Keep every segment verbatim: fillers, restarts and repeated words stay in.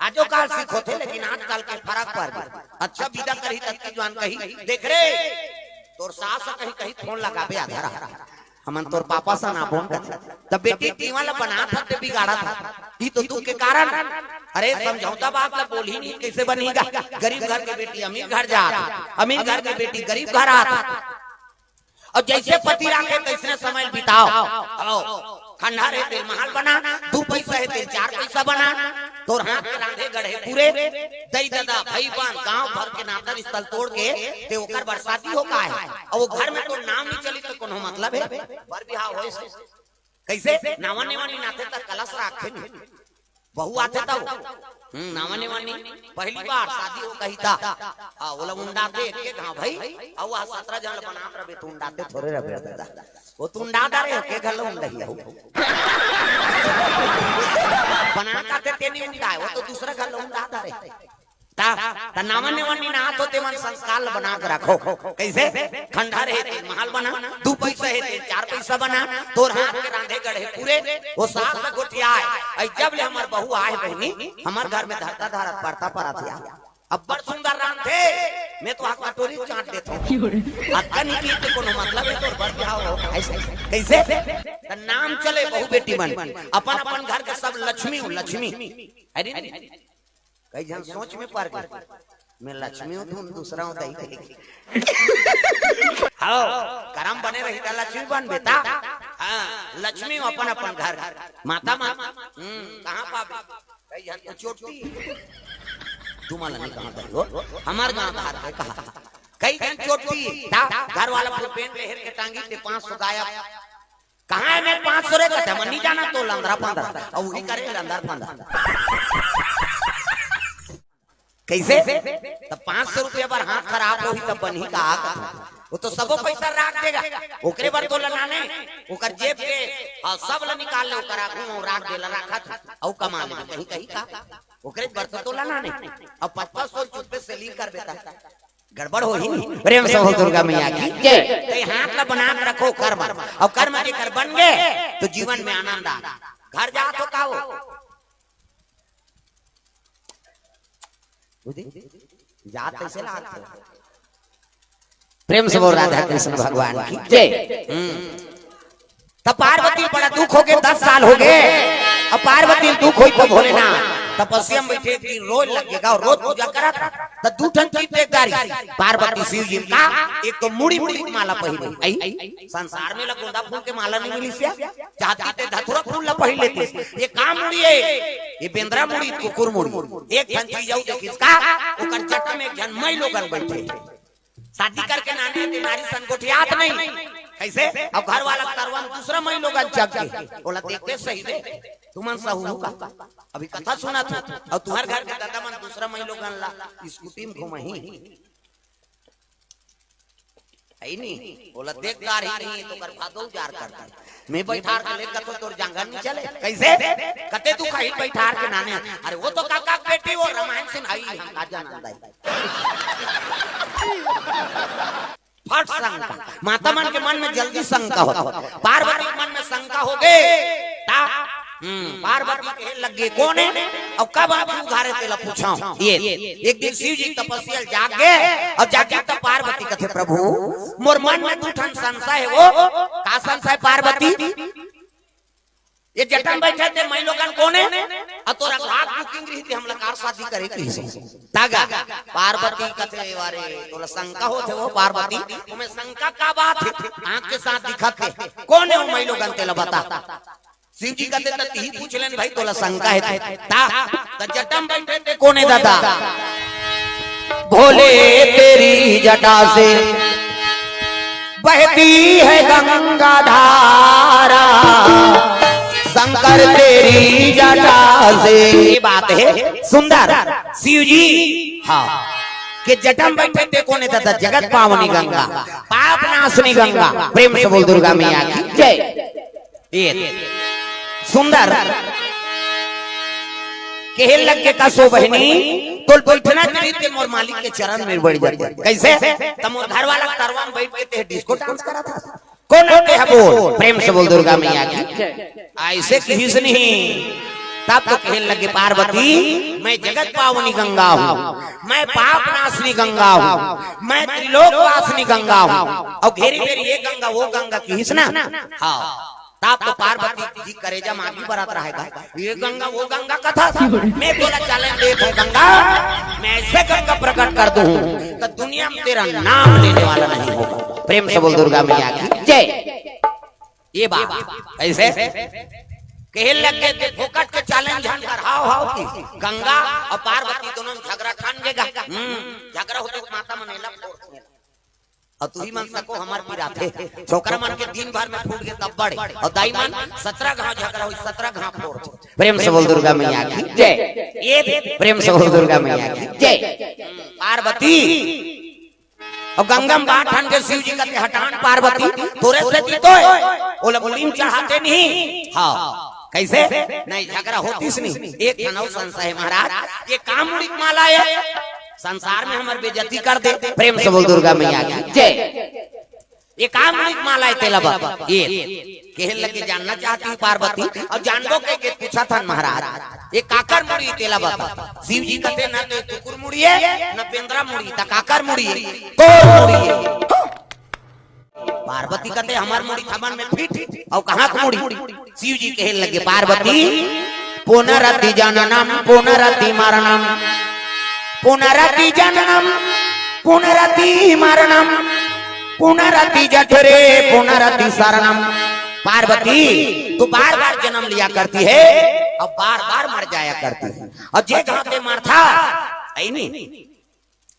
आजो काल सीख होथे, लेकिन आजकल के फरक पर गे। अच्छा बिदा करही तब के जुवान कही, "देख रे, तोर सास ह कहीं कहीं फोन लगाबे आधा रात, हमन तोर पापा सन आबोन करथे।" तब बेटी टीवा ला बनात हस ते बिगाड़त हस, ई तो दुख के कारण। अरे समझौता बात ला बोलही नहीं, कइसे बनही गा? गरीब घर के बेटी अमीर घर जात, अमीर घर के बेटी गरीब घर आत। अउ जइसे पति राखे तइसने समय बिताव। अउ खंडहर हे तेल महल बना, दू पइसा हे तेल चार पइसा बना, तोर हाथ के रांधे गढ़े पूरे, दई ददा, भई बहन, गांव भर के नाता रिश्ता तोड़ के ते ओकर बर शादी हो का हे? अउ वो घर में तोर नाम नहीं चली त कोनो मतलब हे? बर बिहाव होइस। कइसे? नावा नेवानी नाथे त कलश राखथे नहीं। बहू आथे तब। हम्म, नावा नेवानी। पहली बार शादी हो कही त। हाँ, ओला उंडाथे एक एक घांव भई। अउ वह सतरा झन ल बनात रबे त उंडाथे थोरे रबे दादा। वो तो उंडा डारे हो, के घर ल उंडही हो। बना काथे ते नहीं उंडाय, वो तो दूसरा घर ल उंडा डारे। ता, ता नावा नेवानी ना तो तेमन संस्कार ल बना के रखो। कइसे? खंडहर हे तेल महल बना, दू पइसा हे तेल चार पइसा बना, तोर हाथ के रांधे गढ़े पूरे, वो सास ल गोठियाय। अई जब ले हमर बहू आय बहिनी, हमर घर में धरता धरत परता परत या। अब्बड़ सुंदर रांधथे, मैं तो हाथ कटोरी चाट देथों। अतका नहीं पीए त कोनो मतलब हे तोर बर बिहाव हो। अइसे, कइसे? त नाम चले बहू बेटी मन, अपन अपन घर के सब लक्ष्मी हो, लक्ष्मी। अरे नहीं, कई झन सोच में पर गे, मैं लक्ष्मी हूँ, तुम दूसरा हूँ, दही दही। हाँ, करम बने रही त लक्ष्मी बन बेटा। हाँ, लक्ष्मी हूँ अपन अपन घर। माता माँ, हम्म, कहाँ पाबे? कई झन तो चोटी। तुम्हारा नहीं कहाँ दही हो? हमार गांव धार के कहा। कई झन चोटी, ता, घर वाला फुरपेन ले हेर के टांगी ते पाँच सौ गायब। कहाँ हे मैं पाँच सौ रे कथे, मन नहीं जाना तो लंदरा पंदरा। अउ वही करे लंदर पंदरा। कइसे? त पाँच सौ रुपया बर हाथ खराब होही त बनही का? वो तो सबो पइसा राख देगा। ओकरे बर तो लनाने, ओकर जेब के, हाँ, सब ल निकाल ले, ओकर आगू में राख दे, ल राखत, अउ कमा ले, कहीं कहीं का। ओकरे बर तो, तो लनाने। अब पाँच पाँच सौ चुप्पे से ली कर बेटा। गड़बड़ होही नहीं। प्रेम से बोल दुर्गा मैया की जय। ते हाथ ला बना के रखो कर्म, अउ कर्म जेकर बन गे त जीवन में आनंद आ। घर जात हो का हो? बुद्धि? जात कइसे लागत हो? प्रेम से बोल राधा कृष्ण भगवान की जय। हम्म। त पार्वती बड़ा दुख होगे, दस साल होगे। अब पार्वती दुख होई त भोलेनाथ तपस्या में बइठे, एक दिन रोज लग गेगा अउ रोज पूजा करत। त दू ठन चीज देख डारिस पार्वती शिव जी का। एक तो मुड़ी मुड़ी के माला पहिरे, अई संसार में ला गोंदा फूल के माला नहीं मिलिस या, चाहती ते धतुरा फूल ला पहिर लेतिस। ये का मुड़ी हे? ये बेंदरा मुड़ी, कुकुर मुड़ी। एक ठन चीज अउ देखिस का, ओकर जटा में एक झन मई लोगन बइठे। शादी करके नाने ते नारी सन गोठियात नहीं। कइसे? अब घर वाला तरवन दूसरा मई लोगन चघ गे, ओला देखते सही रे, तुमन सहू का? अभी कथा सुनत हो, अउ तुंहर घर के दादा मन दूसरा मई लोगन ला स्कूटी में घुमही। अई नहीं, ओला देख डारही नहीं, त ओकर भादो उजार कर दे। मैं बइठार के ले कथों तोर जांगर नहीं चले। कइसे? कते तू कहीं बइठार के नाने। अरे वो तो काका के बेटी हो, रामायण सुनाही, हम का जानन दाई। फट शंका। माता मन के मन में जल्दी शंका होथे। पार्वती के मन में शंका होगे। ता, हम्म, पार्वती कहे लग गे, "कोन हे? अउ कब आके उघारे तेला पूछंव।" ये, एक दिन शिव जी तपस्या जाग गे, अउ जाके त पार्वती कथे, "प्रभु, मोर मन में दू ठन संशय हे वो।" का संशय पार्वती? ये जटा में बइठे ते मई लोगन कोन हे? अउ तोर अघा के बुकिंग रही ते हमला कार शादी करे कहिसे। तागा पार्वती कथे, "वारे, तोला शंका होथे वो पार्वती, ओमे शंका का बात हे? आंख के साथ दिखत हे। कोन हे वो मई लोगन तेला बता।" शिव जी कथे, "त तिही पूछ लेन भाई, तोला शंका हे ते।" ता, त जटा में बइठे ते कोन हे दादा? भोले तेरी जटा से बहती है गंगा धारा, शंकर तेरी जटा से। ये बात हे सुंदर। शिव जी, हाँ, के जटा में बइठे ते कोन हे दादा? जगत पावनी गंगा, पाप नाशनी गंगा। प्रेम से बोल दुर्गा मैया की जय। ये सुंदर कहे लग गे, "का सो बहिनी, तोर बइठना चाहिए ते मोर मालिक के चरण में बइठ जाते।" कइसे? त मोर घर वाला तरवा में बइठ के ते डिस्को डांस करत हस। कोन हे ते ह बोल? प्रेम से बोल दुर्गा मैया की। अइसे कहिस नहीं। तब तो कहने लगे पार्वती, मैं जगत पावनी गंगा हूँ, मैं पाप नाशनी गंगा हूँ, मैं त्रिलोक वासनी गंगा हूँ। और घेरी बेरी ये गंगा वो गंगा किहिस ना। हाँ, तब तो पार्वती जी करेजा मांगी बरत रहेगा, ये गंगा वो गंगा कथा था। मैं तोला चैलेंज देत हूँ गंगा, मैं ऐसे गंगा प्रकट कर दूँ तो दुनिया में तेरा नाम लेने वाला नहीं होगा। प्रेम से बोल दुर्गा मैया की जय। ये बात ऐसे कहे लग गए, फोकट के चैलेंज झन कर, हाव हाव की गंगा और पार्वती दोनों में झगड़ा ठान गेगा। हम्म, झगड़ा होते तो माता मन एला फोड़ देला। और तू ही मन सको हमार पिराथे, छोकरा मन के दिन भर में फूट के तब बड़े, और दाई मन सत्रह घाव झगड़ा होई, सत्रह घाव फोड़। प्रेम से बोल दुर्गा मैया की जय। ये प्रेम से बोल दुर्गा मैया की जय। पार्वती और गंगा में बात ठान के शिव जी कहते, हटान पार्वती, तोरे से जीतो है, ओला मुड़ी में चढ़ाते नहीं। हाँ, कैसे? नहीं, झगड़ा होतीस नहीं। एक ठन अउ संशय है महाराज, ये का मुड़ी के माला है? संसार में हमार बेइज्जती कर दे। प्रेम से बोल दुर्गा मैया की जय। ये का मुड़ी के माला है तेला बता। ये कहे लगे जानना चाहती हूँ पार्वती, और जानबो के, के पूछा था महाराज, ये काकर मुड़ी तेला बता। शिव जी कहते, ना तो कुकुर मुड़ी है, ना बेंदरा मुड़ी, त काकर मुड़ी है, तोर मुड़ी है। पार्वती कहते, हमार मुड़ी थमन में फिट, और कहाँ के मुड़ी? शिव जी कहे लगे, पार्वती, पुनरति जननम पुनरति मरणम, पुनरति जननम पुनरति मरणम, पुनरति जठरे पुनरति शरणम। पार्वती, तू बार बार जन्म लिया करती है और बार बार मर जाया करती है, और जे घाव ते मरथा, ऐ नहीं,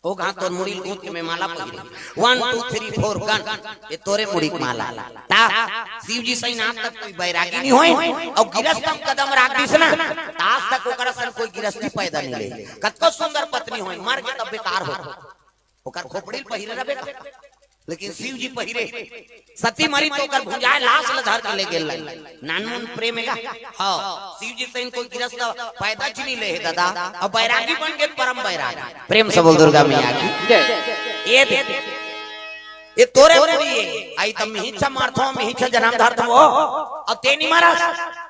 ओ घाव तोर मुड़ी ल गूंथ के मैं माला पहिरे। One, two, three, four, gun। ये तोरे मुड़ी के माला। ता शिव जी सही नाम तक कोई बैरागी नहीं होए, और गिरस कम कदम राख दिस ना, तास तक ओकर असन कोई गिरस्ती पैदा नहीं ले। कतको सुंदर पत्नी होए, मर के तब बेकार हो, ओकर खोपड़ी ल पहिरे रबे का। लेकिन शिव जी पहिरे, सती मरी तो ओकर भुंजाए लाश ल धर के ले गेल। नानमुन प्रेम है का? हाँ, शिव जी सही कोई गिरस्त पैदा च नहीं ले है दादा। अब बैरागी बन गए, परम बैरागी। प्रेम से बोल दुर्गा मैया की जय। ये दे, ये तोरे मुड़ी है। आई तब मिहिचा मारथो, मिहिचा जन्म धरथो। अब ते नहीं मारा,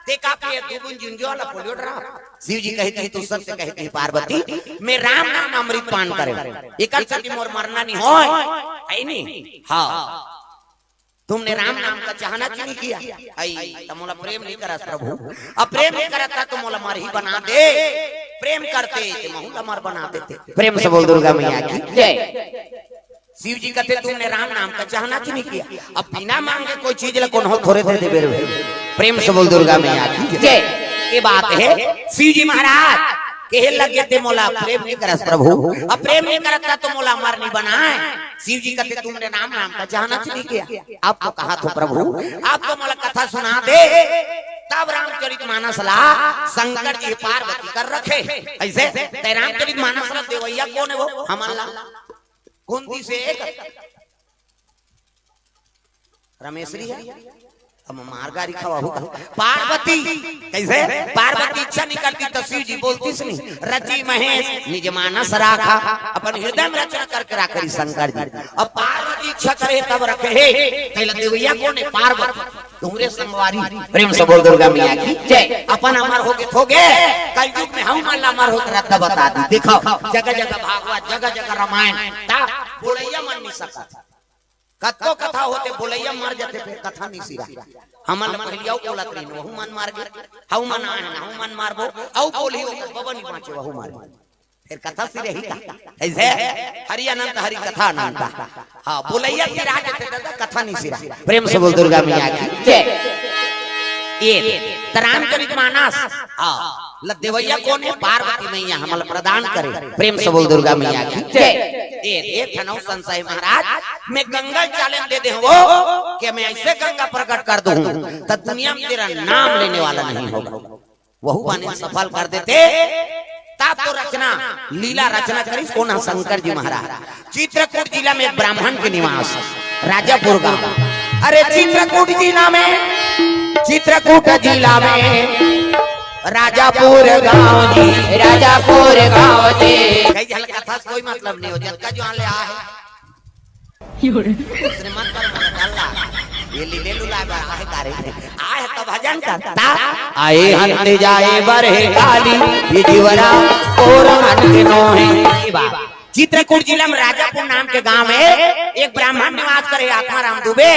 ते का पिए दू बूंद जिंजो वाला पोलियो डरा। शिव जी कहती, तू सत्य कहती पार्वती, मैं राम नाम अमृत पान करे, एकर सेती मोर मरना नहीं होए, है नहीं? हाँ, तुमने राम नाम का चाहना क्यों नहीं किया? आई, त मोला प्रेम नहीं करस प्रभु, अब प्रेम नहीं करता तो मोला मर ही बना दे, प्रेम करते ते महू ला मर बना देते। प्रेम से बोल दुर्गा मैया की जय। शिव जी कहते, तुमने राम नाम का चाहना क्यों नहीं किया? अब बिना मांगे कोई चीज ला कोनो थोरे दे देबे रे। प्रेम से बोल दुर्गा मैया की जय। ये बात है, शिव जी महाराज कहे लगे, ते मोला प्रेम नहीं करस प्रभु, अब प्रेम नहीं करता तो मोला मर नहीं बनाए। शिव जी कहते, तुमने राम नाम का चाहना क्यों नहीं किया? अब तो कहा थो प्रभु, अब तो मोला कथा सुना दे। तब रामचरित मानस ला शंकर जी पार्वती कर रखे। ऐसे ते रामचरित मानस ला देवैया कोन है वो? हमन ला कुंती से एक रमेशरी है, हम मार गारी खवाहू का। पार्वती, कैसे? पार्वती इच्छा नहीं करती तो शिव जी बोलतीस नहीं, रचि महेश निज मानस राखा, अपन हृदय में रचना करके राखे शंकर जी। अब पार्वती इच्छा करे तब रखे है, तेला देवैया कोन है? पार्वती। तुमरे संगवारी। प्रेम से बोल दुर्गा मैया की जय। अपन अमर हो गे, हो गे, कलयुग में हमन ला अमर होके रद्दा बता दी। देखो, जगह जगह भागवत, जगह जगह रामायण, ता बोलैया मन नहीं सकत। कतको कथा होते, बोलैया मर जाते, फिर कथा नहीं सिरा। हमन ला पहिली अउ बोलत रहिन, वहू मन मर गे, हऊ मन आए हन, हऊ मन मारबो, अउ बोलही, ओकर बबा नहीं बाँचे, वहू मर गे। फिर कथा सिरही का? ऐसे हरि अनंत, हरि कथा अनंत। हाँ, बोलैया सिरा जाते दादा, कथा नहीं सिरा। प्रेम से बोल दुर्गा मैया की जय। ये त रामचरित मानस, हाँ, ल देवैया कोन है? पार्वती मैया हमन ला प्रदान करे। प्रेम से बोल दुर्गा मैया की जय। ये, ये ठन अउ संशय महाराज, मैं गंगा ल challenge दे दे हूँ कि मैं ऐसे गंगा प्रकट कर दूँ, त दुनिया में तेरा नाम लेने वाला नहीं होगा। वहू बने सफल कर देते, तब तो रचना, लीला रचना करिस कोन ह? शंकर जी महाराज। चित्रकूट जिला में एक ब्राह्मण के निवास, राजापुर गांव। अरे चित्रकूट जिला में, चित्रकूट जिला में राजापुर गांव जी, राजापुर गांव जी। कई झन कथा से कोई मतलब नहीं हो, जतका जो आन ले आ है। दूसरे मत कर, मोला डर लाग। ये लीले लुला बर आहे का रे? आहे त भजन करता। आए हंत जाए बर हे काली, ये जीवरा और मन के नोहे। ये बात। चित्रकूट जिला में राजापुर नाम के गांव हे, एक ब्राह्मण निवास करे, आत्माराम दुबे,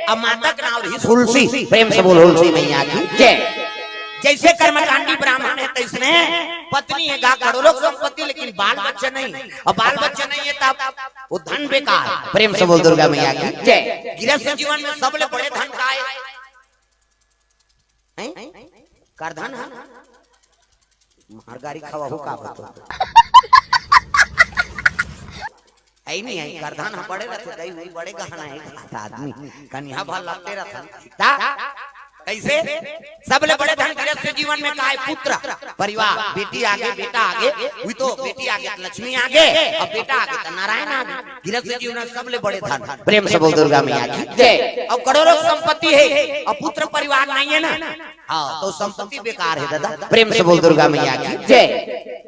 अउ माता के नाम रहिस हुलसी। प्रेम से बोल हुलसी मैया की जय। जइसे कर्मकांडी ब्राह्मण हे, तइसने पत्नी हे गा, करोड़ों संपत्ति, लेकिन बाल बच्चा नहीं। अउ बाल बच्चा नहीं हे तब वो धन बेकार। प्रेम से बोल दुर्गा मैया की जय। गृहस्थ जीवन में सबले बड़े धन का हे? हैं? करधन हे? मार गारी खवाहू का बतो। अइ नहीं हे, करधन ह बड़े रथे, दई हुई बड़े गहना हे, आदमी कनिहा भर लगते रथे। ता? कइसे? सबले बड़े धन गृहस्थ जीवन में का हे? पुत्र, परिवार, बेटी आगे, बेटा आगे, वही तो बेटी आगे त लक्ष्मी आगे, अउ बेटा आगे त नारायण आगे। गृहस्थ जीवन में सबले बड़े धन। प्रेम से बोल दुर्गा मैया की जय। अउ करोड़ों संपत्ति हे, अउ पुत्र परिवार नहीं हे ना, हाँ, त संपत्ति बेकार हे दादा। प्रेम से बोल दुर्गा मैया की जय।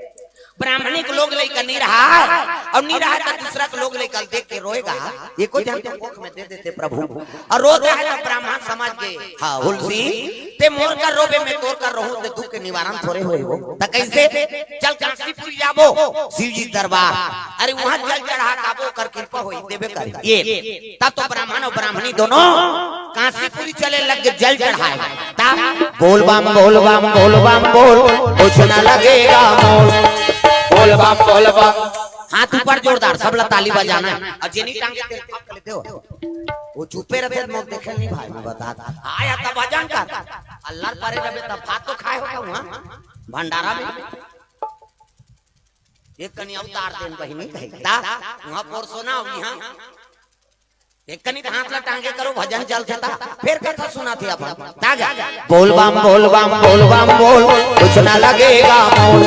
ब्राह्मणी के लोग लइका नहीं रहा, अउ नहीं रहा त दूसरा के लोग लइका देख के रोएगा। एको झन तो कोख में दे देते प्रभु। अउ रोत रहा त ब्राह्मण समझ के, हाँ, हुलसी, ते मोर कर रोबे, मैं तोर कर रोहूं, ते दुख के निवारण थोरे होय हो। त कइसे? चल कांसीपुर जाबो, शिव जी के दरबार। अरे उहां जल चढ़ा के आबो, ओकर कृपा होई, देबे करी। ये तब तो ब्राह्मण अउ ब्राह्मणी दोनों कांसीपुरी चले लग गे जल चढ़ाए। ता? बोल बम, बोल बम, बोल बम, बोल, कुछ न लगेगा मोल। बोल बम, बोल बम। हाथ ऊपर जोरदार, सब ला ताली बजाना हे। अउ जेनी टांगे तेल पक लेते हो। वो चुपे रथे, मोर देखे नहीं भाई, मैं बता। आया तब भजन कर। अल्लाह परे रहे तब भात तो खाए होगा वहां भंडारा में। एक कनी अवतार देन बहिनी कहे। ता? वहां पोर सोना होगी, हाँ। एक कनी हाथ ला टांगे करो, भजन चलथे ता, फेर कथा सुनाथे अपन। ता गा। बोल बम, बोल बम, बोल बम, बोल, कुछ न लगेगा मोल।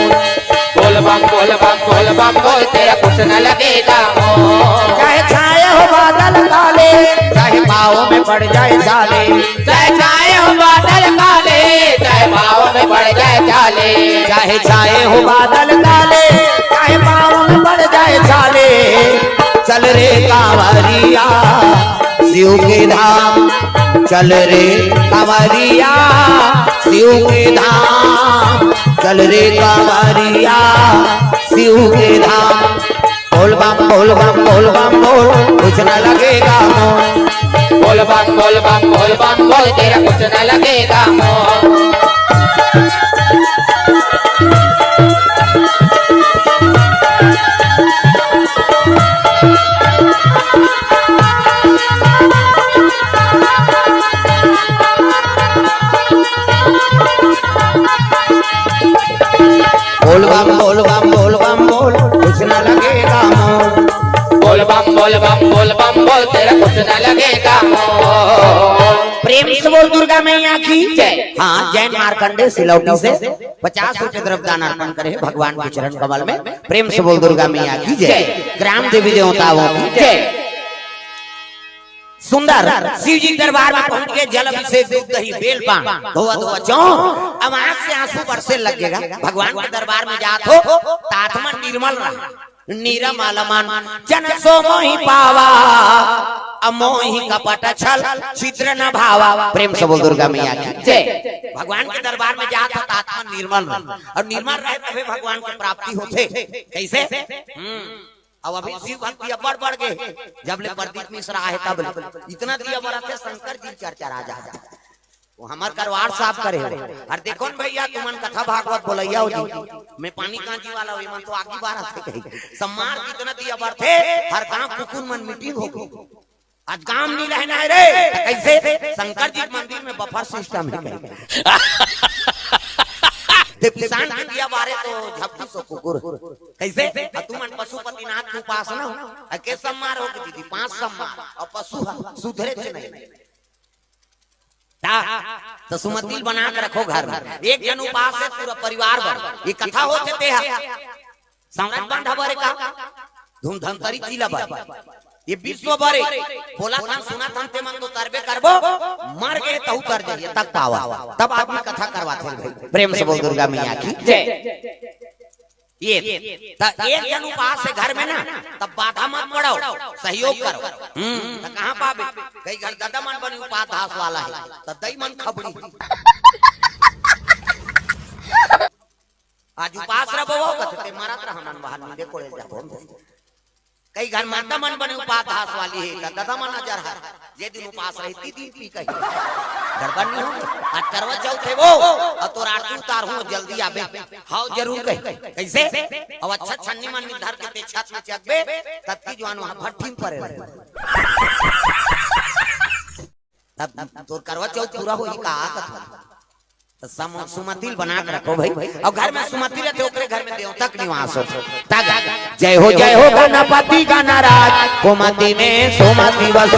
बोल बम, बोल बम, बोल बम, बोल, तेरा कुछ न लगेगा मोल। चाहे छाए हो बादल काले, चाहे पाँव में पड़ जाए छाले। चाहे छाए हो बादल काले, चाहे पाँव में पड़ जाए छाले। चाहे छाए हो बादल काले, चाहे पाँव में पड़ जाए छाले। चल रे कांवरिया शिव के धाम, चल रे कांवरिया शिव के धाम, चल रे कांवरिया शिव के धाम। बोल बम, बोल बम, बोल बम, बोल, कुछ न लगेगा मोल। बोल बम, बोल बम, बोल बम, बोल, तेरा कुछ न लगेगा मोल। बोल बम, बोल बम, बोल बम, बोल, कुछ न लगेगा मोल। बोल बम, बोल बम, बोल बम, बोल, तेरा कुछ न लगेगा मोल। प्रेम से बोल दुर्गा मैया की जय। हाँ, जय मार्कंडे सिलौटी से पचास रुपए द्रव्य दान अर्पण करे हे भगवान के चरण कमल में। प्रेम से बोल दुर्गा मैया की जय। ग्राम देवी देवताओं की जय। सुंदर शिव जी के दरबार में पहुंच के जल अभिषेक, दूध, दही, बेल, पान, धोवा धोवा चौं, अब आंख से आंसू बरसे लगेगा। भगवान के दरबार में जात हो त आत्मा निर्मल रहा, निरमल मन जन सो मोहि पावा, अमोहि कपट छल छिद्र न भावा। प्रेम से बोल दुर्गा मैया की जय। भगवान के दरबार में जात हो त आत्मा निर्मल रहा, अउ निर्मल रहे तभे भगवान के प्राप्ति होथे। कइसे? हम्म। अब अभी शिव भक्ति अब्बड़ बढ़ गे, जब ले प्रदीप मिश्रा आहे तब ले। इतना दिया बरत हे, शंकर जी चरचरा जाथे। वो हमर करवार साफ करे हो। अउ देखो न भइया, तुमन कथा भागवत बोलइया हो जी, मैं पानी कांजी वाला हो, एमन तो आगी बारत हे कही। सम्मार कितना दिया बरत हे, हर गांव कुकुर मन मीटिंग हो गे। आज काम नहीं रहना हे रे, त कइसे? शंकर जी के मंदिर में बफर सिस्टम हे कही। ते पिसान के दिया बारे तो झपटी सो कुकुर। कइसे? अउ तुमन पशुपतिनाथ के उपासना हो, अउ के सम्मार हो गे दीदी, पांच सम्मार, अउ पशु ह सुधरे थे नहीं। ता, त सुमतिल बना के रखो घर में। एक जन उपास हे पूरा परिवार बर। ये कथा होथे ते ह। संवरत बंधा बरे का? धूम धमतरी जिला बरे। ये विश्व बरे। बोलथन सुनथन ते मन तो करबे करबो। मर गे तहू कर जाइए तक पावा। तब आदमी कथा करवाथे भाई। प्रेम से बोल दुर्गा मैया की जय। ये त एक झन उपास हे घर में ना, तब बाधा मत पड़व, सहयोग करव। हम्म, त कहाँ पाबे? कई घर ददा मन बने उपास धास वाला हे, त दई मन खबड़ी। आज उपास रबो वो, कथे ते मरत रह, हमन बाहर नींदे कोड़े जाबो। कई घर माता मन बने उपास धास वाली हे, त ददा मन नजर हर, जे दिन उपास रही, ती दिन पी कही। गड़बड़ नहीं हो? आज करवा चौथ हे वो, अउ तोर आरती उतारहूँ, जल्दी आबे। हाव, जरूर कही। कइसे? अउ अच्छा छन्नी मन धर के ते छत में चघबे, तब की जवान वहाँ भट्ठी में परे रहे। तब तोर करवा चौथ पूरा होही का? कथों। त सम-, सुमति ल बना के रखव भई। अउ घर में सुमति रहिथे, ओकरे घर में देवता के निवास होथे। तब जय हो, जय हो गणपति गणराज, कुमति में सुमति बसे।